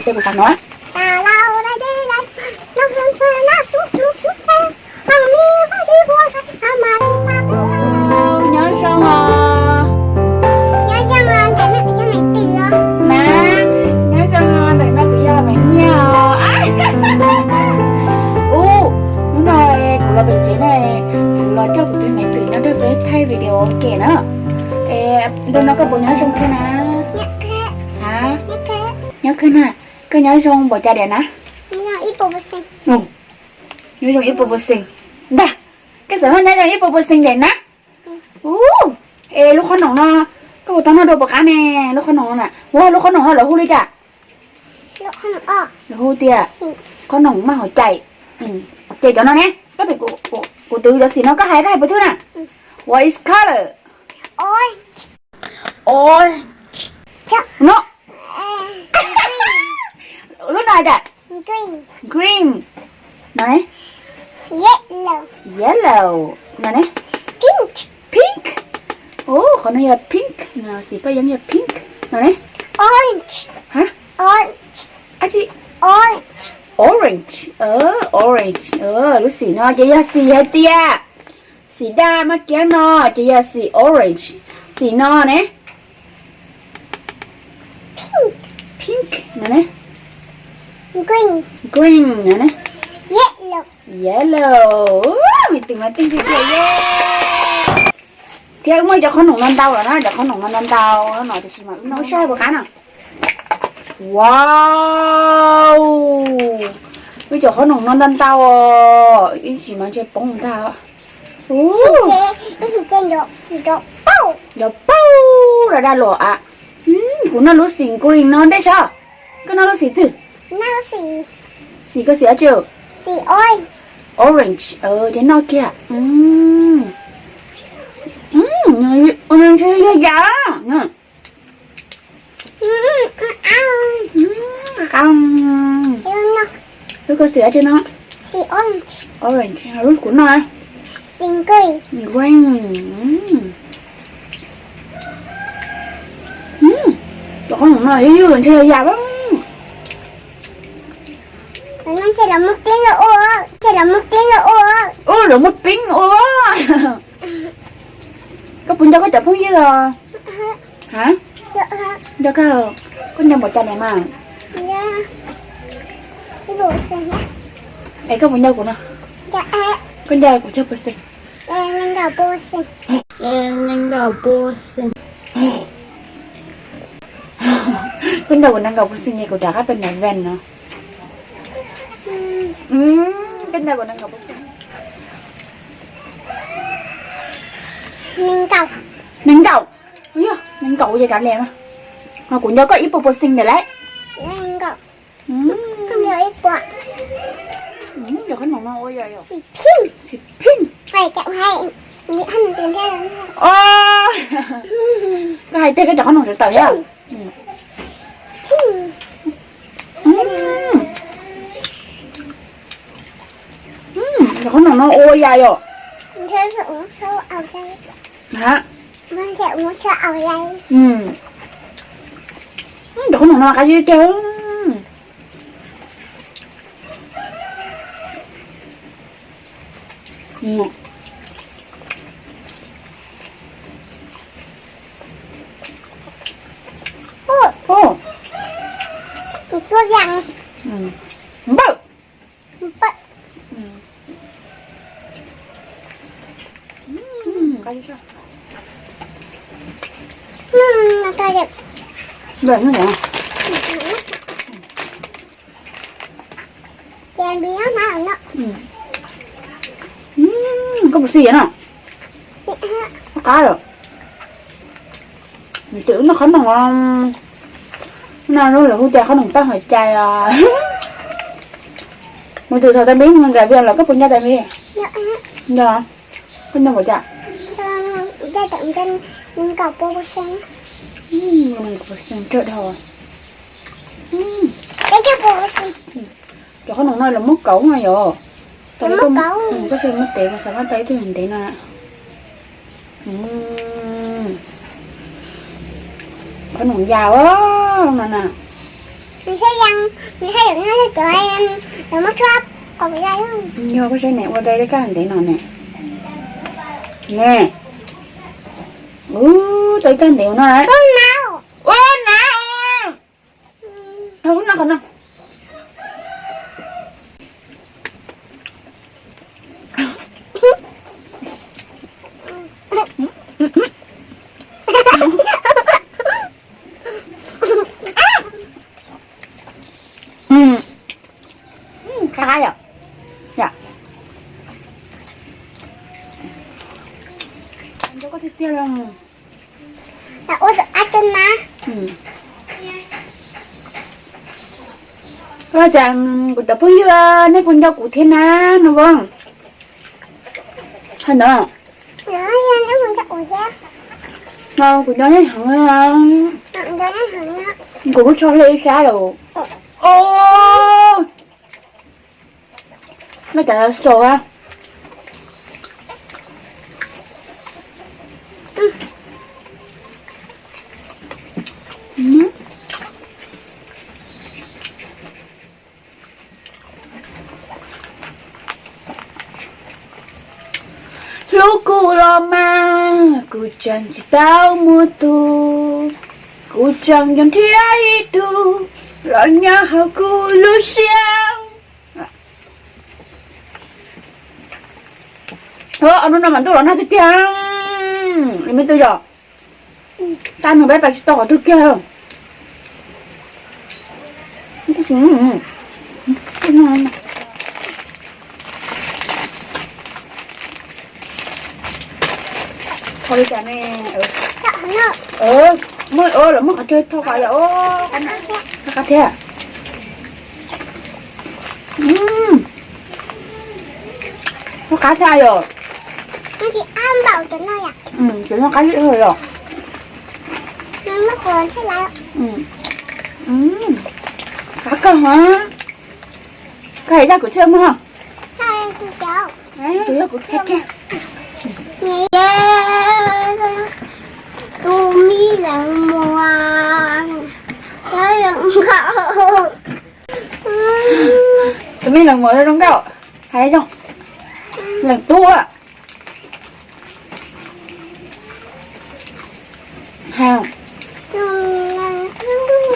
Ces kuv xav no. Nyob zoo os. Na, nyob zoo os, ntawm no kuv yog Maiv Nyiaj os. Ub, hnub no kuv los pem tsev na, kuv los coj kuv tus me kwv no rau peb thaij video ua ke na. Es ntu no koj puas nyob zoo thiab na? Ha? Nyob kawg na. Koj nyob zoo npaum cas diam na? Nyob zoo ib puas puas xees ntag. Koj xav nyob zoo ib puas puas xees diam na? Ub, es lub qhob noom no, koj puas tau noj dua puas qab ne? Lub qhob noom no na, ua lub qhob noom no lawv hu li cas? Lawv hu tias qhob noom maj hauv cai. Ces cov no ne, koj twb, kuv twv cov xim no koj hais koj hais puas thwj na? What is color? Orange. No. Lub no hais tias green. No ne. Yellow. No ne. Pink. Qhov no yog pink, xim Paj Yeeb yog pink. No ne. Orange. Orange. Lub xim no ces yog xim hais tias, xim daj maj kiab no ces yog xim orange. Xim no ne. Pink no ne. Green no ne. Yellow. Me tus mas tij tiag tiag. Thiab wb muaj cov qhob noom no ntau lawm na, cov qhob noom no ntau ntau no tiam sis mas wb noj saib puas qab no. Wow, wb cov qhob noom no ntau ntau os, ib sim no ntshe poob ntag. Nrov paug, nrov daj daj los a. Kuv noj lub xim green no ntej saib. Koj noj lub xim twg? Xim koj xim dab tsi? Orange, ces noj kiag. Ntshe yog yam. Lub koj xim dab tsi no? Orange, lub kuv noj green. Cov qhob noom no ib yam ntshe yog yam. Ub, lawv muab pib ua. Koj puas nco koj cov phooj ywg os? Ha? Nco koj, koj nco npaum cas ne mas? Es koj puas nco kuv no? Koj nco kuv tsawg percent? Nees nkaum percent. Koj nco kuv nees nkaum percent es kuv rov qab pem nram ven no. Koj nco kuv nees nkaum percent? Nees nkaum. Nees nkaum ces kav liam mas. Ho kuv nco koj ib puas percent ntawm lauj. Cov qhob noom no ua yog, xim pink. Koj hais tias koj cov qhob noom sawv tawm thiab. Cov qhob noom no ua yog yom. Ha, cov qhob noom no qab zib tiag. Npawm. Koj puas xis no? Qab lawm. Nws twb noj qhob noom, no lawv hu tias qhob noom toj hauv cai os. Mus twm thaum tas npib mus nram Vias los koj puas nco tas npib? Nco. Koj nco npaum cas? Nees nkaum percent tsawg dhau. Cov qhob noom no lawv muab kauv no yom. Koj muab tev mas xav mas tau ib tug ntev no. Qhob noom yas no na. Nws saib yees, nws saib yees no cov, cov muab tshuab kom dai. Yog koj saib ne, ua dai dab kaj ntev no ne. Ne. Ub, tau ib kaj ntev no. Ua na. Ub, no qhov no. Qab yom. Yom. Rau koj tiag tiag. Ua ab na. Koj cas kuv cov phooj ywg nej puas nco kuv thiab na no Voob? Hais ntawd. Kuv nco nej heev, kuv lub tsho hle ib sab lawm. Noj cas xaus a. Hlub kuv los mas kuv tseem tsis tau muaj tus, kuv tseem yuav nrhiav ib tug los nyob hauv kuv lub siab. Hnub no mas ntuj los nag tiag tiag li me tub yom. Tab nws peb pais tsis tau qhov twg kiag. Tho li cas ne? Muaj, lawv muaj qhov chaw tho kom yom. Qab thiab. Qab thiab yom. Cov no qab zib yom. Qab kawg hov. Koj hais zaj kwv txhiaj muaj. Tus yog kwv txhiaj kiag. Tus me leej muam, tus me leej muam zoo nkauj, hais zoo, leej tub.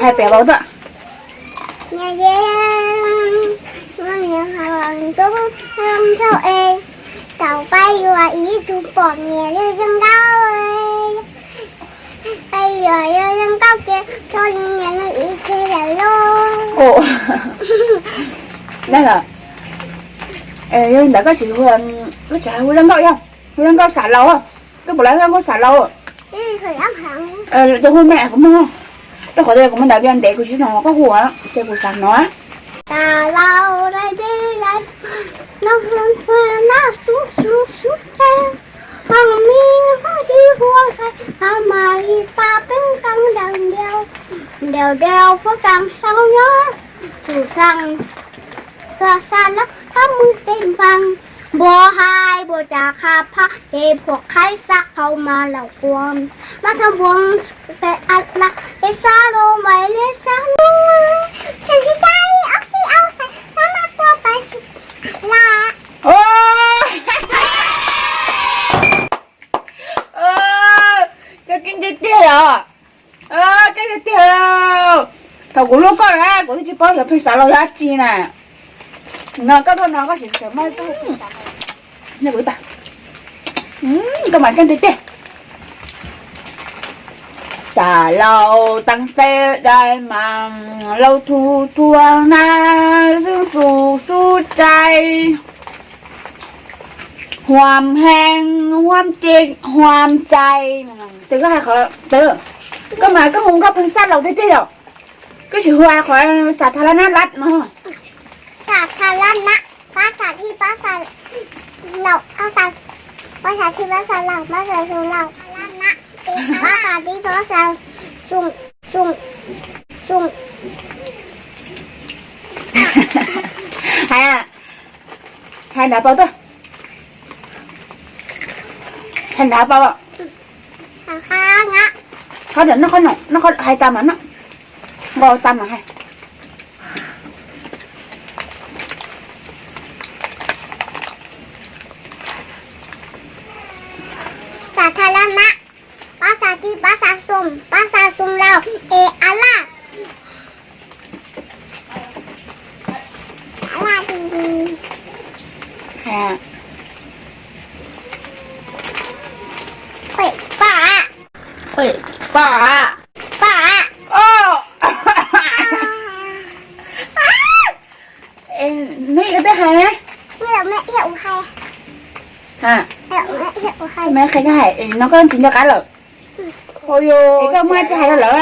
Hais pem vauv tuaj. Tau peb yuav ib tug poj niam zoo nkauj, peb yuav zoo nkauj ces txhob li niam no ib ce lawm lauj. Yog li ntawd koj tsis, koj tsis hais hu zoo nkauj yog, hu zoo nkauj xam laus, koj puas laij hu zoo nkauj xam laus? Ces hu me kuv muag, rau qhov tias kuv mus nram Vias ntev kuv tsis hnov koj hu ces kuv xav hnov. Xam laus, no xub xub xub teb, ho me ho tsis hu hais, ho mas li tas peeb qee daws ntiav, ntiav ntiav puab kaam sau nyob, tus xaa, xa xa lawm thab mws tej npaag, npua hais npua ca qha phab ces phuam qhaib xab qhau mas laus quas, mab thab npua tes a la, peb xab lus mais li xab nua, tseem tsis caij ob xib au xais xab mab tua pais xu la. Koj keej tiag tiag yom. Keej tiag tiag. Thaum kuv hlub koj na kuv twb tsis paub yog pheej xav laus yog dab tsi na. No koj tuaj no koj tsis xav muab, koj mas keej tiag tiag. Xam laus taag teb dai mas laus thu thua na, xub xu xub cai, huam heev huam ceg huam cai. Tes koj hais qhov, koj mas koj hu nkauj pheej xab laus tiag tiag yom. Koj tsis hu qhov xav tha la nab lab no. Xav tha la nab, pab xav thij pab xav laus, pab xav thij pab xav laus, pab xav xu laus, pab xav thij pab xav xu, xu, xu. Hais, hais nrad paub tuaj. Hais nrad paub. Qhov ntawm no, no hais tas mas no, nqos tas mas hais. Pom, pom, pom. Neb twb hais, me qhia koj hais no koj tsis nco qab lawm. Ua, koj muaj tsis hais rau lawv a?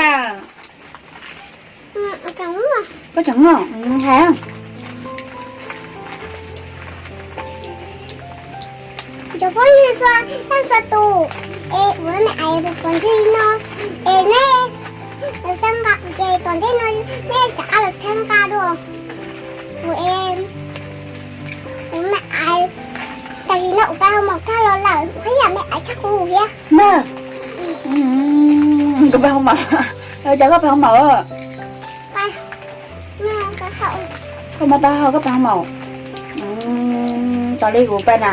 Koj tseem hais. Cov phooj ywg txhua leej txhua tus, es ua me aiv puas pom ntsis no, es nej xav nqa ces tom ntej no nej rov qab los txhawb nqa dua kuv es kuv me aiv. Tam sim no kuv pab hau maum tag los lawm, kuv qhib yam me aiv tshaj kuv thiab. Kuv pab hau maum, cas koj pab hau maum? Koj muab taub hau koj pab hau maum. Tau li kuv pab na,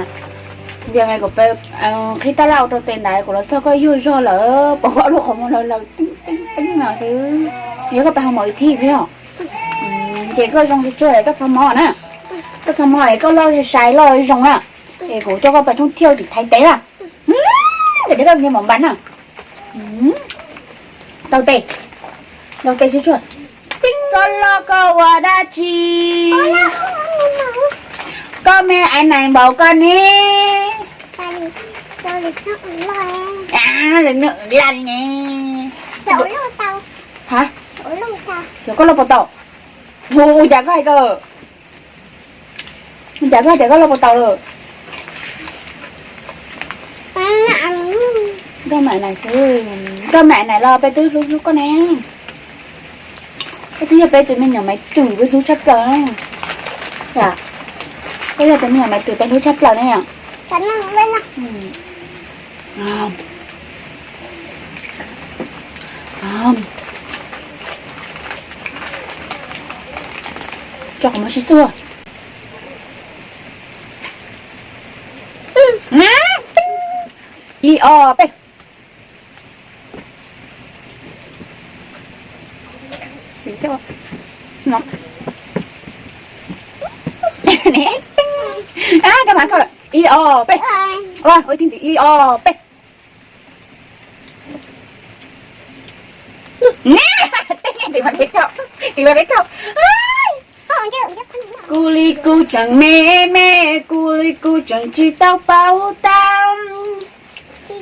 yog kuv pab qhib taj laj rau tes ntawd kuv los txog koj yuag zog lawm, pom koj lub qhov muag lawv lawv teeb teeb no xwb. Yog koj pab hau maum ib thib thiab. Ces koj zoo tsuag tsuag es koj txhob mob na. Koj txhob mob es koj loj sai loj zoo na. Es kuv coj koj pab thoob thiaj tim Thaib teb na. Ces koj nyiam mov npas na. Tau tes, tau tes tsuag tsuag. Koj loj koj ua dab tsi? Koj me aiv nais npaum koj ne? Lwm nws laj ne. Ha, yog koj loj puas tau? Hu, cas koj hais ko, cas koj tias koj loj puas tau lawm? Koj me aiv nais xwb, koj me aiv nais los peb twb hlub hlub koj ne. Koj twb yog peb tus me nyuam maiv twm, peb hlub tshaj plaws. Koj yog tus me nyuam maiv twm peb hlub tshaj plaws ne. Tso qhov muag sib xua. Ib ob peb. Ib ob peb. Ib ob peb. Kuv li kuv tseem me me, kuv li kuv tseem tsis tau paub tab.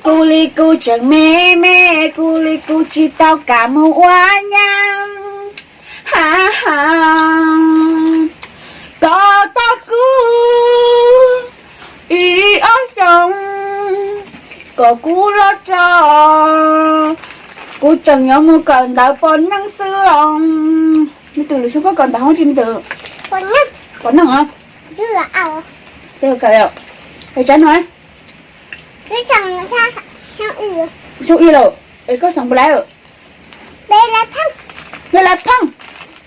Kuv li kuv tseem me me, kuv li kuv tsis tau kam mus ua nyab. Ha ha, koj tau kuv ib ob xyoos, kom kuv los tso, kuv tseem yuav mus kawm ntawv pom neej xwb os. Me tus lwm xyoo koj kawm ntawv hov tsis me tus? Pom neej os. Kawm, kawm tsav no. Xyoo ib lawm, es koj xeem puas laiv? Yog laiv pheej,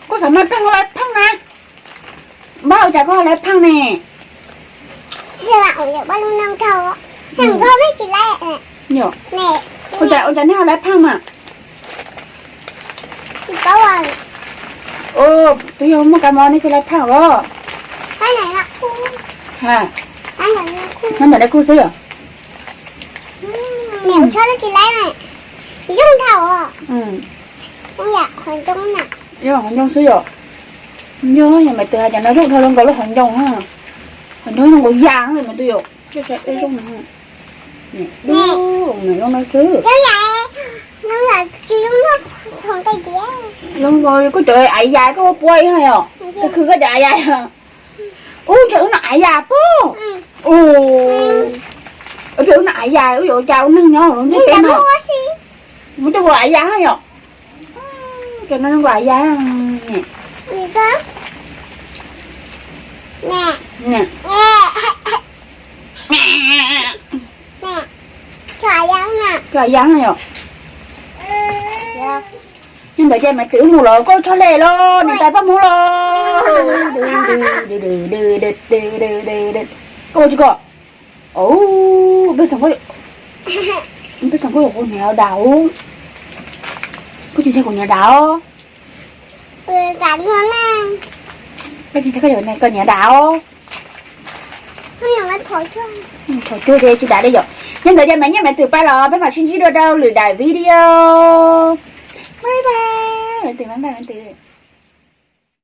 koj xeem mas koj laiv pheej na. Npawg, cas koj laiv pheej ne? Ua cas nej ho laiv pheej mas? Twb yog muaj kab mob nej thiaj laiv pheej los? Hnab ntawm laiv kuj xwb yom. Zoo qhov ncoo xwb yom. Yog, yog mas tus hais tias no zoo dhau zoo nkaus lub qhov ncoo, qhov ncoo zoo nkaus yam mas tus yom. Zoo no xwb. Zoo nkaus kuj cov aiv yas koj puab ib yom. Koj khwv koj cov aiv yas. Ub, ntshe wb noj aiv yas pob. Ub, ntshe wb noj aiv yas, wb yuav ua cas ua neeg nyob lub ntiaj teb no. Muab coj ua aiv yas yom. Cov no ua aiv yas. Cov aiv yas yom. Nyob ntawd ces maiv twm wb mus los koj tsho le los niam tais paj hmoob los. Koj ua tsis koj? Peb tseem koj yuav kuv niam dam. Koj tsis ntshai kuv niam dam os? Koj tsis ntshai koj niam dam os? Thaum cuag ces tsis dam li yom. Yog ntawd ces Maiv Nyiaj Maiv Twm pais los peb mam sib ntsib dua rau lwm daim video. Bye bye Maiv Twm, bye bye Maiv Twm.